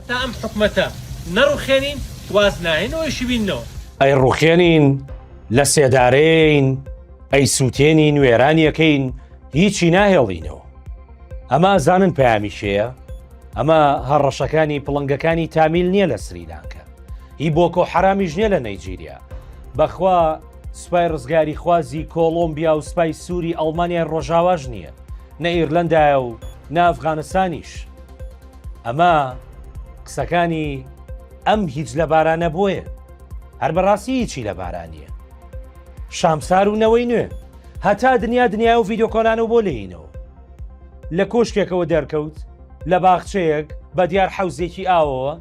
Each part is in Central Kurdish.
تا ئەم حکومەتە نەڕوخێنین واز ناهێن و ئەیشیبیننەوە. ئەیڕوخێنین، لە سێدارەیەین، ئەیسوتێنین، وێرانی ئەکەین، هیچی ناهێڵینەوە. ئەمە ئەزانن پەیامی کێیە؟ ئەمە هەڕەشەکانی پڵنگەکانی تامیل نییە لە سریلانکا. هی بۆکۆ حەرامیش نییە لە نەیجیریا. بەخوا سوپای ڕزگاریخوازی کۆڵۆمبیا و سوپای سووری ئەڵمانیای ڕۆژاواش نییە. نە ئیرلەندایە و نە ئەفغانستانیش. ئەمە قسەکانی ئەم هیچ لەبارانە بۆیە هەر بەڕاستی هیچی لەبارا نییە شامسار و نەوەی نوێ هەتا دنیا دنیا و ڤیددیو کۆنانە بۆ لێینەوە لە کۆشکێکەوە دەرکەوت لە باخچەیەک بە دیار حەوزێکی ئاوەوە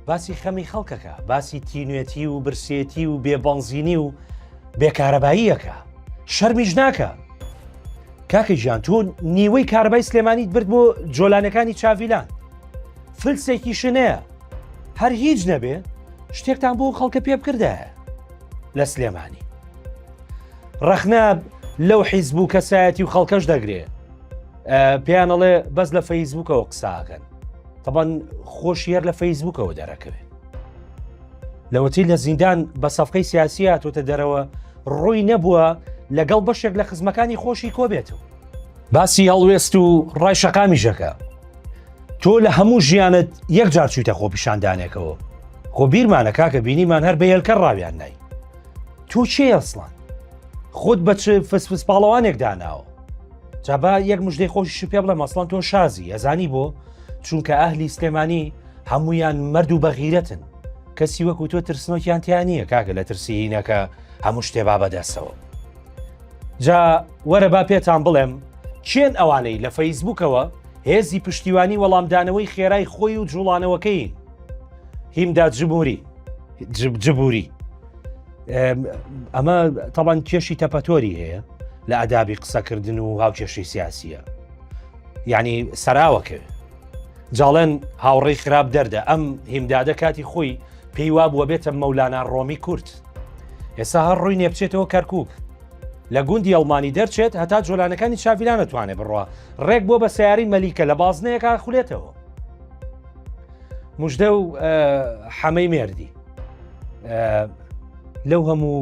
باسی خەمی خەڵکەکە باسی تینوێتی و برسێتی و بێبەنزینی و بێکارەباییەکە شەرمیش ناکە کاکە گیان تۆ نیوەی کارەبای سلێمانیت برد بۆ جۆلانەکانی چاڤیلان فلسێکی شنەیە هەر هیچ نەبێ شتێکتان بۆ خەڵکە پێ بکردایە لە سلێمانی ڕەخنە لەو حیزب و کەسایەتی و خەڵکەش دەگرێ پێیانەڵێ بەس لە فەیسبوکەوە قساکەن تەبەن خۆشی هەر لە فەیسبوکەوە دەرەکەوێت لەوەتی لە زیندان بە سەفقەی سیاسی هاتۆتە دەرەوە ڕووی نەبووە لەگەڵ بەشێک لە خزمەکانی خۆشی کۆبێتەوە. باسی هەڵوێست و ڕای شەقامیشەکە تۆ لە هەموو ژیانت یەک جار چوویتە خۆپیشاندانێکەوە خۆ بیرمانە کاکە بینیمان هەر بە هێلکە ڕاویان نای تۆ چێ ئەسڵان خۆت بە چ فسفس پاڵەوانێک داناوە جا با یەک مژدەی خۆشیش پێ بڵێم ئەسڵان تۆ شازی ئەزانی بۆ چونکە ئەهلی سلێمانی هەمویان مەرد و بەغیرەتن کەسی وەکو تۆ ترسنۆکیان تیا نییە کاکە لە ترسی هینەکە هەموو شتێ با بەدەستەوە جا وەرە با پێتان بڵێم کێن ئەوانەی لە فەیسبوکەوە هێزی پشتیوانی وەڵامدانەوەی خێرای خۆی و جوڵانەوەکەی هیمدا جمهوری جبوری ئەمە تەبان کێشی تەپەتۆری هەیە لە ئەدابی قسەکردن و هاوکێشەی سیاسیە یعنی سەراوەکەوێ جاڵێن هاوڕێی خراپ دەردە ئەم هیمدادە کاتی خۆی پێی وابووە بێتە مەولانا ڕۆمی کورد ئێستا هەر ڕووی نێبچێتەوە کەرکک لە گوندی ئەڵمانی دەرچێت هەتا جۆلانەکانی چاویلانە توانێ بڕوا ڕێک بۆ بە سیاری مەلیکە لە بازنەیەکە خولێتەوە مژدە و حەمەی مێردی لەو هەموو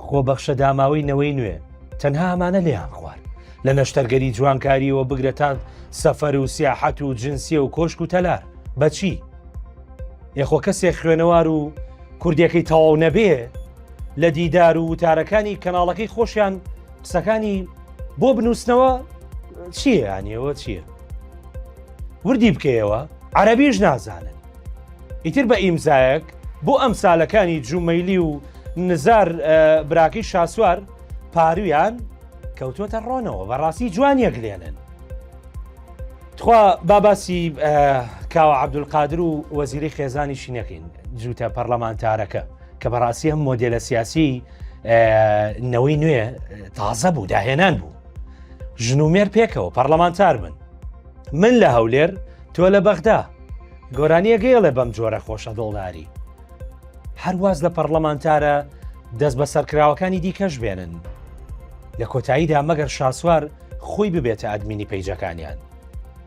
خۆبەخشە داماوەی نەوەی نوێ تەنها ئەمانە لێیان خوارد لە نەشتەرگەری جوانکاریەوە بگرە تا سەفەر و سیاحەت و جنسیە و کۆشک و تەلار بەچی یخۆ کەسێک خوێنەوار و کوردیەکەی تەواو نەبێ لە دیدار و وتارەکانی کەناڵەکەی خۆشیان قسەکانی بۆ بنووسنەوە چییە یانیەوە چییە وردی بکەیەوە عەربیش نازانن ئیتر بە ئیمزایەک بۆ ئەمسالەکانی جومەیلی و نزار براکەی شاسوار پارویان کەوتوەتە ڕۆنەوە بەڕاستی جوان یەکلێنن تخوا با باسی کاوە عەبدولقادر و وەزیری خێزانیشی نەکەین جووتە پەرلەمانتارەکە کە بەڕاستی ئەم مۆدێلە سیاسی نەوەی نوێ تازە بوو داهێنان بوو ژن و مێر پێکەوە پەرلەمانتار بن من لە هەولێر تۆ لە بەغدا گۆرانیەکەیڵێ بەم جۆرە خۆشە دڵداری هەرواز لە پەرلەمانتارە دەست بەسەرکراوەکانی دیکەش بێنن لە کۆتاییدا مەگەر شاسوار خۆی ببێتە ئەدمینی پەیجەکانیان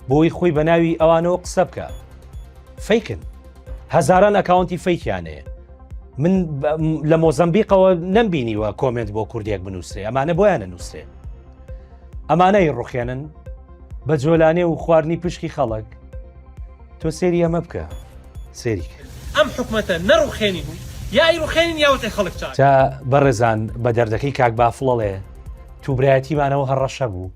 بۆی خۆی بە ناوی ئەوانەوە قسە بکە فەیکن هەزاران ئەکاونتی فەیکیان هەیە من لە مۆزەمبیقەوە نەمبینیوە comment بۆ کوردێک بنووسێ ئەمانە بۆیان نەنووسێ ئەمانەی ڕوخێنن بە جۆلانێ و خواردنی پشکی خەڵک تۆ سێری ئەمە بکە سێری ئەم حکومەتە نەڕوخێنین و یا ئەیڕوخێنین یا وەزعی خەڵک چاک. جا بەڕێزان بە دەردەکەی کاک بافڵ ئەڵێ توبرایەتیمانەوە هەڕەشە بوو.